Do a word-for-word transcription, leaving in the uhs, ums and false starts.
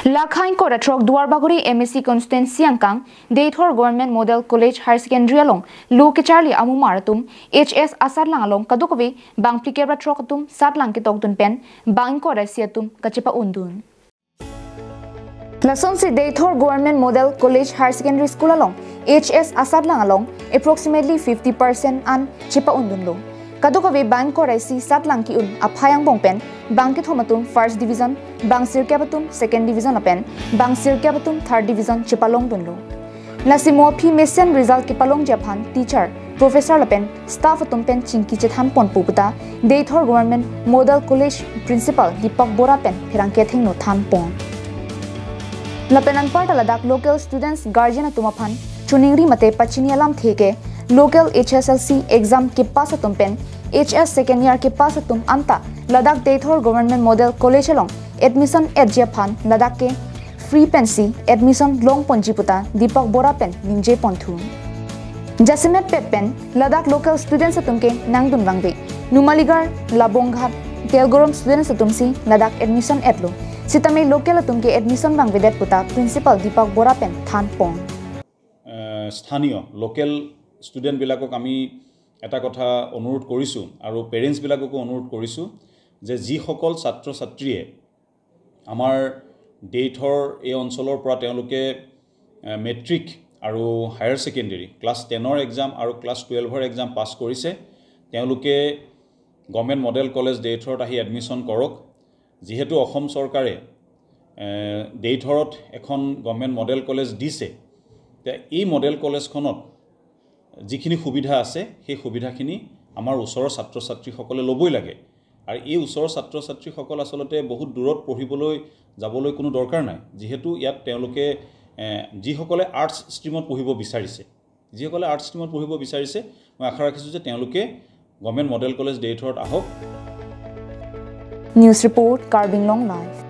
Lakha ingkoi ra throk Duarbagori M A C constituency angkang Deithor Government Model College Higher Secondary along lo kecharli amumar atum H S asatlang along kadokave bang phlikep ra throk atum satlang ketokdun pen bang ingkoi ra isi atum kachepa-undun. Lasonsi Deithor Government Model College Higher Secondary School along H S asatlang along approximately fifty percent an chepa-undunlo. Kadokave bang ingkoi ra isi satlang ki-un aphai angbong pen bang kethom atum first division, bang sirkep atum second division lapen bang sirkep atum third division chepalongdunlo. Lasi mo aphi mesen result kepalongji aphan teacher, professor lapen staff atum pen chingki chethanponpo puta Deithor Government Model College Principal Deepak Bora pen pherangke athengno thanpon. Lapen anparta ladak local students guardian atum aphan choningri mate pachini alamthe ke local H S L C exam kepass atum pen H S second year kepass atum anta ladak Deithor Government Model College along admission etji aphan ladak ke free pensi admission longponji puta Deepak Bora pen ningjeponthu. Jasemet pet pen ladak local students atum ke nangdun vangve. Numaligarh, Labonghat, Telgorom students atum si ladak admission etlo. Sitame local atum ke admission vangvedet puta Principal Deepak Bora pen thanpon. আহ, স্থানীয় লোকেল ষ্টুডেণ্টবিলাকক আমি এটা কথা অনুৰোধ কৰিছোঁ আৰু পেৰেণ্টছবিলাককো অনুৰোধ কৰিছোঁ যে যিসকল ছাত্ৰ ছাত্ৰীয়ে আমাৰ ডেইথৰ এই অঞ্চলৰ পৰা তেওঁলোকে আহ, মেট্ৰিক আৰু হায়াৰ ছেকেণ্ডেৰী ক্লাছ টেনৰ এক্সাম আৰু ক্লাছ টুৱেলভৰ এক্সাম পাছ কৰিছে, তেওঁলোকে গভৰ্ণমেণ্ট মডেল কলেজ ডেইথৰত আহি এডমিশ্যন কৰক। যিহেতু অসম চৰকাৰে এ, ডেইথৰত এখন গভৰ্ণমেণ্ট মডেল কলেজ দিছে, তে এই মডেল কলেজখনত যিখিনি সুবিধা আছে, সেই সুবিধাখিনি আমাৰ ওচৰৰ ছাত্ৰ ছাত্ৰীসকলে ল'বই লাগে। আৰু এই ওচৰৰ ছাত্ৰ ছাত্ৰীসকল আচলতে বহুত দূৰত পঢ়িবলৈ যাবলৈ কোনো দৰকাৰ নাই, যিহেতু ইয়াত তেওঁলোকে এ, যিসকলে আৰ্টছ ষ্ট্ৰীমত পঢ়িব বিচাৰিছে, যিসকলে আৰ্টছ ষ্ট্ৰীমত পঢ়িব বিচাৰিছে, মই আশা ৰাখিছোঁ যে তেওঁলোকে গভৰ্ণমেণ্ট মডেল কলেজ ডেইথৰত আহক। News report, Karbi Anglong Live.